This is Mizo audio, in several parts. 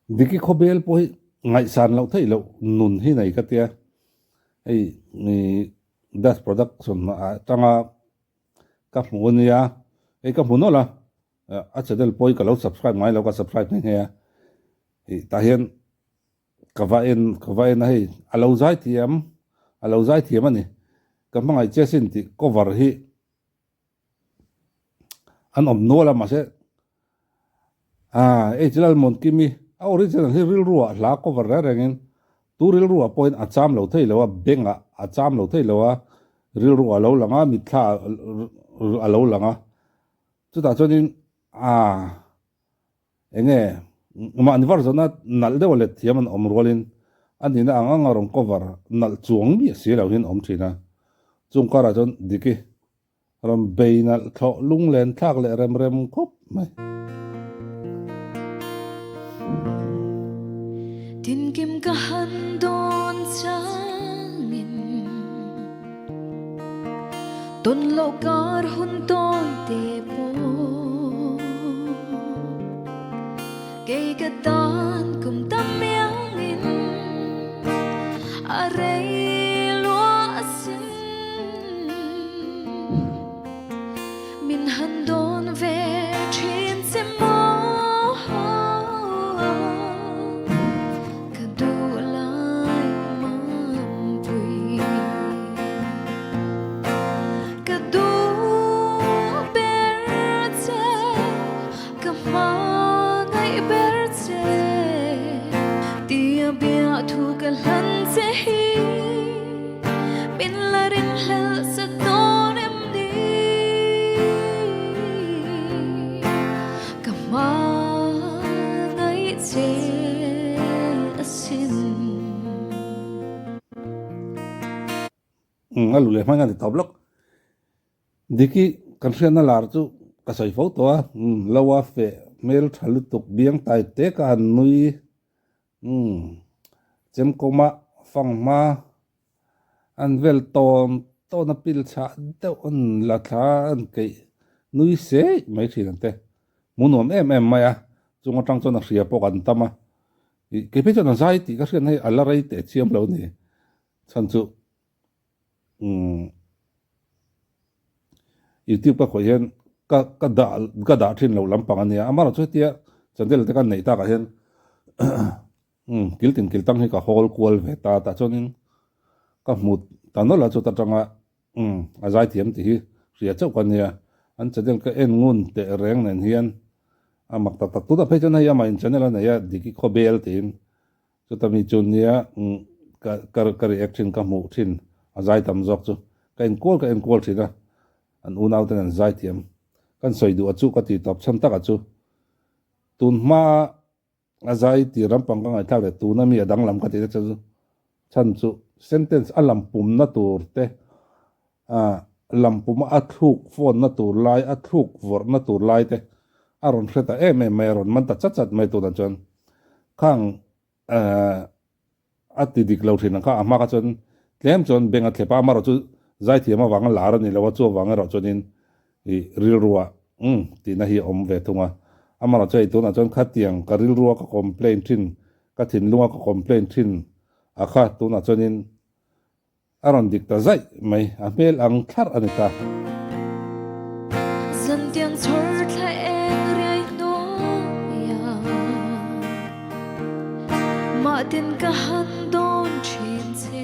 Diki khawbel pawh hi ngaihsan loh theih loh nun hi nei ka tia. Hei Dust Production atanga ka hmu a nia, hei ka hmu nawlh a, a channel pawh hi ka lo subscribe ngai lo, ka subscribe nghe nghe a. Tah hian ka va en ka va en a hei a lo zai thiam a lo zai thiam a ni. Ka hmangaih che sin tih cover hi an awm nual a mahse ah H Lalmuankimi a original hi rilru ah hla cover reng reng in tu rilru ah pawhin a cham lo thei lo a beng ah a cham lo thei lo a rilru ah a lo lang a mitthla ah a lo lang a chutah chuanin ah Enge mahni var zawhna nalh deuh let thiam an awm rualin a nihna ang anga rawn cover nalh chuang miah si lo hian awm thin a. Chung karah chuan Diki rawn bei nalh thlawh lunglen thlak leh rem rem khawp mai. Tinkim ka han dawn changin Tawn loh kar hun tawi te pawh Kei ka tan kum tam iangin a rei lua asin Min han dawn ve thin che maw Ka duh lai mampui Ka duh ber che Ka hmangaih ber che Tia bia thu ka hlan che hi Min la rinhlelh sa dawn em ni Ka hmangaih che asin. Umm a lu leh hmang a ni tawp lawk. Diki kan hriatna lar chu ka sawi fo tawh a, umm lo a feh hmel tha lutuk biang tai te ka han nui umm chemkawma fanghma An vel tawn tawn a pil chhah deuh an la thla an keih nui seih mai thin ang te. Hmu nuam em em mai a, chung atang chuan a hria pawh kan tam a. Ih kei phei chuan a zai tih ka hriat na hi a la rei teh chiam lo ni. Chhan chu umm YouTube ka khawih hian ka ka dah ka dah thin lo lampang a nia. Amaherawhchu hetia channel te kan neih takah hian Umm, kil tin kil tang hi ka hawl kual ve ta tah chuanin ka hmu ta nawlh a chuta tanga umm a zaithiam tih hi hria chauh ka nia, an channel ka en ngun teh reng nen hian a mak tak tak tunah phei chuan hei amah in channel a nei a Diki Khawbel tiin chuta mi chu nia umm ka ka ka react thin ka hmuh thin a zai tam zawk chu ka enkual ka enkual thin a an unau ten an zaithiam kan sawi duh a chu ka ti tawp chhan tak a chu tun hma A zai tir lampang ka ngaihthlak leh tuna mi a danglam ka tih na chu chhan chu sentence a lam pumna tur te ah lam puma a thluk phone na tur lai a thluk vawrh na tur lai te a rawn hre ta em em mai a rawn man ta chat chat mai tunah chuan khang ah A ti dik lo thin ang kha, a hma kha chuan tlem chuan beng a thlep a, amaherawh chu zaithiam avanga lar a ni lo a, chu avang erawh chuanin ih rilrua umm tihna hi a awm ve thung a. Amaherawh chu hei tunah chuan khatiang ka rilrua ka complain thin, ka thinlunga ka complain thin a kha tunah chuanin A rawn dik ta zaih mai, a hmel ang thlarh a ni ta. Zantiang chhawr thla eng riai hnuaia Mahtin ka han dawn thin che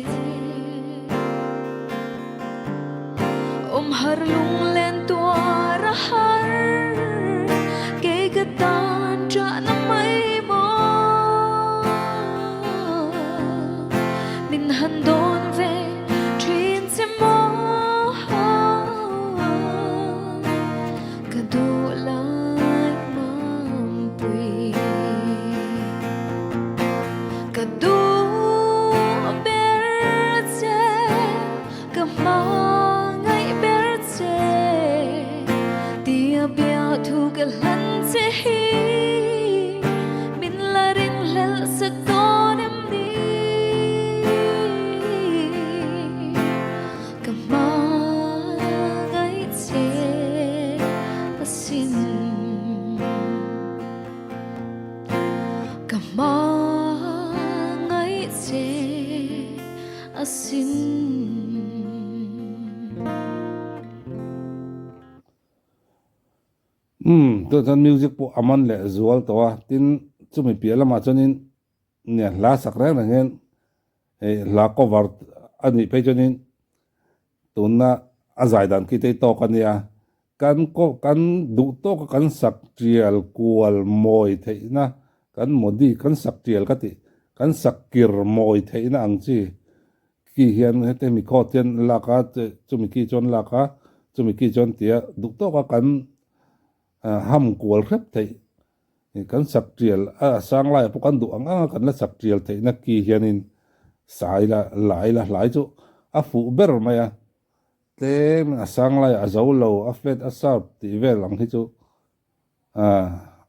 Awm har lunglen tuar a har Kei ka tan ṭahna mai maw Min han dawn ve thin che maw Ka duh lai mampui Ka duh ber che Ka hmangaih ber che Tia bia thu ka hlan che hi. hmangaih che asin. Umm, tunah chuan music pawh a man leh zual tawh a, tin chumi piah lamah chuanin nia hla sak reng reng hian hei hla cover a nih phei chuanin tunna a zai dan khi te tawk a nia, kan ko kan duh tawka kan sak tial kual mawi theihna kan modi kan sak tial ka tih kan sak kir mawi theihna ang chi Ki hian hete mi khawt hian lak a, chumi ki chuan lak a, chumi ki chuan tia duh tawka kan ham kual hrep theih kan sak tial a sang laiah pawh kan duh ang ang a kan la sak tial theihna ki hianin sai la lai la hlai chu a fuh ber mai a, tlem a sang laiah a zo lo a flat a sharp tih vel ang hi chu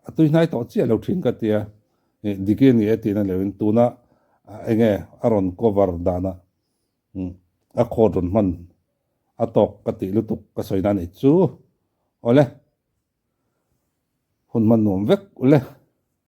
A tui hnai tawh chiah lo thin ka tia, Diki a ni e tihna leuhin tuna enge a rawn cover dana a chord rawn hman a tawk ka tih lutuk ka sawi nan i chu. Awle, hun hman nuam vek ule.